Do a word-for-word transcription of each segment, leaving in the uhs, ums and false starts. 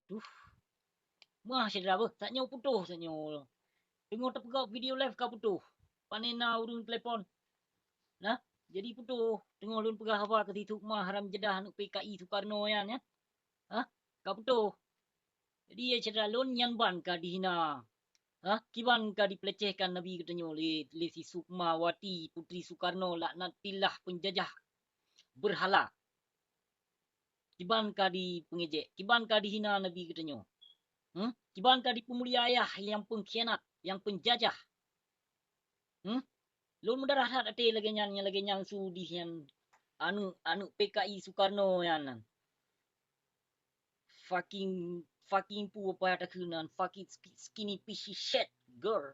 Duh. Meuah syedara beuh, saat nyoe putôh saat nyoe. Teungoh tapeugah video live ka putôh. Pane na ureuëng telepon. Nah, jadi putôh. Teungoh lôn peugah haba keu si Sukma haram jadah aneuëk P K I Sukarno nyan, ya. Hah? Ka putôh. Jadi, ya syedara lôn, nyan ban ka dihina. Hah? Kiban ka dipeulecehkan Nabi geutanyoe lé, lé si Sukmawati Putri Sukarno laknatillah, peunjajah beurhala. Kiban ka dipeungejek, kiban ka dihina Nabi geutanyoe. Hmm? Kiban ka dipeumulia ayah nyang peungkhianat, nyang peunjajah. Hmm? Lôn meudarah that até lagée nyan, nyang lagée nyan su dih nyan aneuëk, aneuëk P K I Sukarno nyan nan. Fucking, fucking pu apa takheun nan, fucking ski-, skinny piece of shit girl.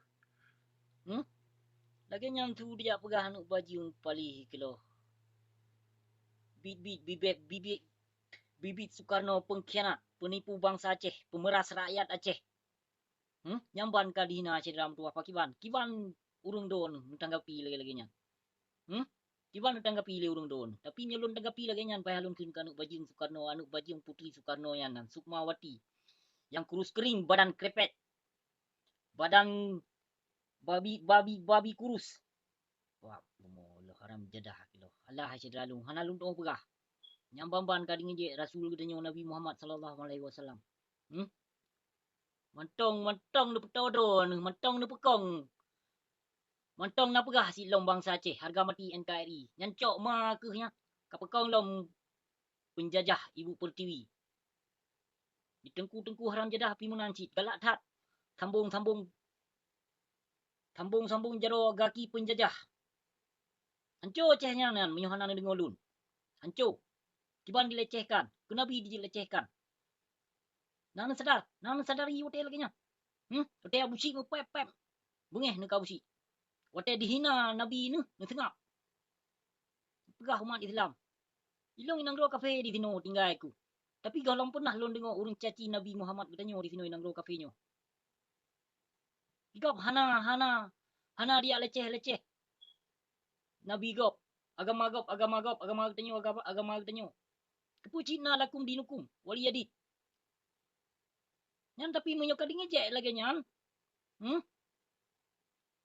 Hmm? Lagée nyan su dijak peugah aneuëk bajeueng paléh keuloh. Bit-bit, bibet, bibit, bibit Sukarno peungkhianat, peunipu bansa Aceh, peumeuras rakyat Aceh. Hmm? Nyan ban ka dihina syedara meutuwah pakiban. Kiban ureuëng droeneuh meutanggapi lagée-lagée nyan. Hmm? Kiban meutanggapi lé ureuëng droeneuh. Tapi meunyoe lôn tanggapi lagée nyan, payah lôn kheun keu aneuëk bajeueng Sukarno, aneuëk bajeueng Putri Sukarno nyan nan, Sukmawati. Nyang kurus kering, badan krepek. Badan babi, babi, babi kurus. Wah, bumoe lôn haram jadah keuloh. Alah, hai syedara lôn, hana lôn tuoh peugah. Nyang ban-ban ka dingejek Rasul geutanyoe Nabi Muhammad sallallahu alaihi wasallam. Hmm? Mantong, mantong neupeutoe droeneuh, mantong neupeukong. Mantong na peugah siat lom bansa Aceh, hareuga mati N K R I. Nyan cok ma kheueh nyan, ka peukong lom peunjajah ibu peurtiwi. Di teungku-teungku haram jadah pih meunan cit, galak that. Sambong-sambong, sambong-sambong jaroe gaki peunjajah. Hanco Aceh nyan, nyan meunyoe hana neudeungoe lôn. Hanco. Kiban dilecehkan, keu Nabi dilecehkan. Na neusadar, na neusadari watée lagée nyan. Hmm? Watée Abu Syik meupép-pép, beungéh neuh keu Abu Syik. Watée dihina Nabi neuh, neuseungab. Peugah umat Islam, "Ilôn i nanggroe kafé disinoe tinggai ku. Tapi gohlom peunah lôn deungoe ureuëng caci Nabi Muhammad geutanyoe disinoe i nanggroe kafé nyoe." Gob hana, hana, hana dijak leceh-leceh Nabi gob, agama gob, agama gob, agama geutanyoe, agama, agama geutanyoe. Keupeue cit na lakum dinukum waliya din. Nyan tapi meunyoe ka dingejek lagée nyan, hmm?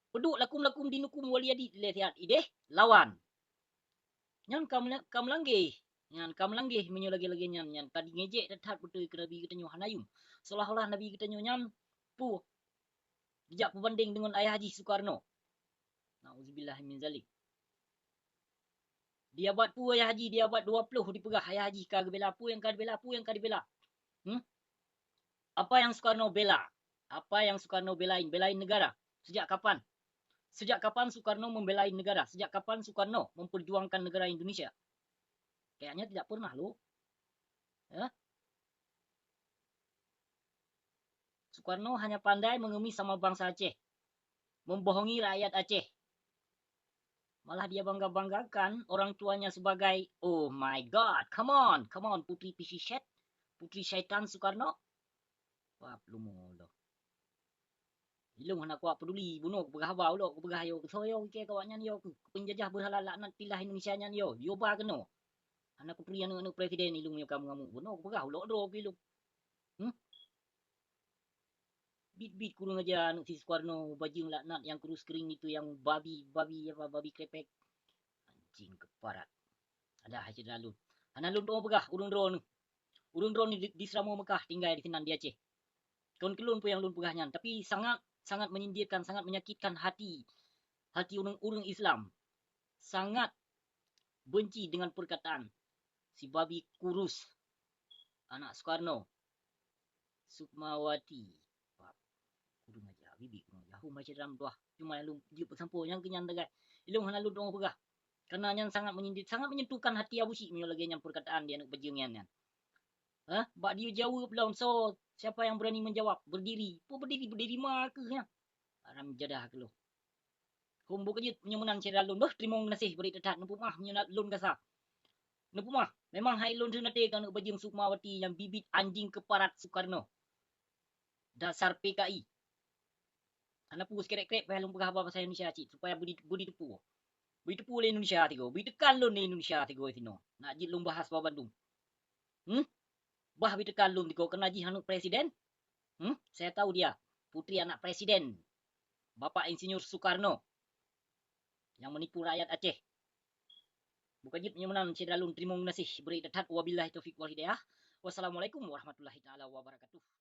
Peuduek lakum, lakum dinukum waliya din lé siat idéh lawan. Nyan ka meula-, ka meulanggeh. Nyan ka meulanggeh meunyoe lagée-lagée nyan, nyan ka dingejek that-that beutôi keu Nabi geutanyoe hana yum. Seolah-olah Nabi geutanyoe nyan peue, dijak peubandeng deungon ayah jih Sukarno. Nauzubillah min zalik. Di abad peue ayah jih, di abad dua ploh dipeugah ayah jih ka geubela, peue nyang ka dibela, peue nyang ka dibela. Hmm? Apa yang Sukarno bela? Apa yang Sukarno belain? Belain negara. Sejak kapan? Sejak kapan Sukarno membelain negara? Sejak kapan Sukarno memperjuangkan negara Indonesia? Kayaknya tidak pernah, loh. Ya? Sukarno hanya pandai mengemis sama bangsa Aceh, membohongi rakyat Aceh. Malah dia bangga-banggakan orang tuanya sebagai, oh my God, come on, come on, putri P C Z, putri syaitan Sukarno. Wah, lumoh loh. Ilong hana kuat peduli, bunoe kupeugah haba ulok, kupeugah yo, soe yo keu awaknyan yo, keu penjajah beurhala laknat tilah Indonesia nyan yo, yo ba keunoe. Hana kuturi aneuëk-aneuëk presiden ilong yo ka meungamuk, bunoe kupeugah ulok droe keu ilong. Hmm? Bit-bit kureueng aja aneuëk si Sukarno, bajeueng laknat nyang kurus kering itu, nyang babi, babi apa, babi krepek. Anjing keuparat. Ada hai syedara lôn. Hana lôn tuoh peugah ureuëng droeneuh. Ureuëng droeneuh di, di Seuramoe Meukah tinggai di sinan di Aceh. Kon keu lôn peue nyang lôn peugah nyan, tapi sangat, sangat menyindirkan, sangat menyakitkan hati, hati ureuëng, ureuëng Islam. Sangat benci dengan perkataan si babi kurus, anak Sukarno, Sukmawati. Wah, kureueng aja, bibi kureueng aja. Hum hai syedara meutuwah. Cuma lôn jeuet peusampoe nyang keu nyan sagai. Ilong hana lôn tuoh peugah. Karena nyan sangat menyindir, sangat menyentuhkan hati Abu Syik meunyoe lagée nyan perkataan di aneuëk bajeueng nyan nyan. Hah? Bak dijaweueb lom soe, siapa yang berani menjawab? Berdiri. Peue berdiri, berdiri ma kheueh nyan. Haram jadah keuloh. Hom bôh keujeuet meunyoe meunan syedara lôn, beuh teurimong geunaséh bri that-that, neupeumaah meunyoe na lôn kasa. Neupeumaah, memang hai lôn theun até keu aneuëk bajeueng Sukmawati nyang bibit anjing keuparat Sukarno. Dasar P K I. Hana peue sikrek-krek payah lôn peugah haba basa Indonesia cit, supaya budi, budi teupeu. Budi teupeu lé Indonesia tigo, budi teukan lôn lé Indonesia tigo sinoe. Nak jeuet lôn bahas bak bandum. Hmm? Bah beuteuka lôn digo keunan jih aneuk presiden. Hmm? Saya tahu dia, putri anak presiden, Bapak Insinyur Soekarno, nyang meunipu rakyat Aceh. Buka jeuet meunyoe meunan syedara lôn teurimong geunaséh bri that-that. Wabillahi taufiq wal hidayah. Wassalamualaikum warahmatullahi taala wabarakatuh.